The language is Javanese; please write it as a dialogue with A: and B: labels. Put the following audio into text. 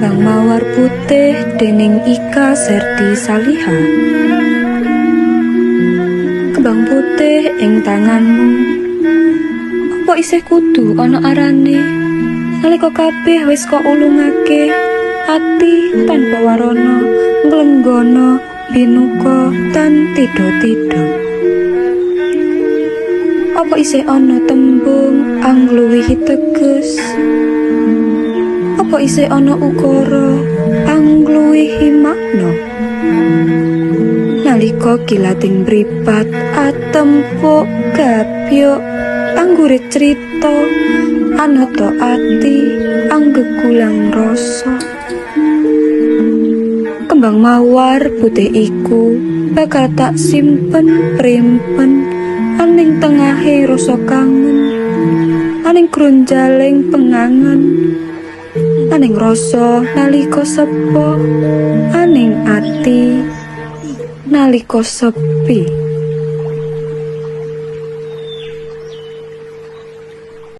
A: Kembang Mawar Putih dening Ika Serdi Saliha. Kembang putih ing tanganmu, apa isih kudu ana arane nalika kabeh wis kok ulungake ati tanpa warana, nglenggana binuka tan tido-tido? Apa isih ana tembung angluwihi teges? Apa isih ana ukara angluwihi makna nalika kilating mripat atempuk gapyuk anggure crita anata ati anggegulang rasa? Kembang mawar putih iku bakal tak simpen primpen aning tengahe rasa kangen, aning grunjaling pengangen, aning rasa nalika sepo, aning ati nalika sepi.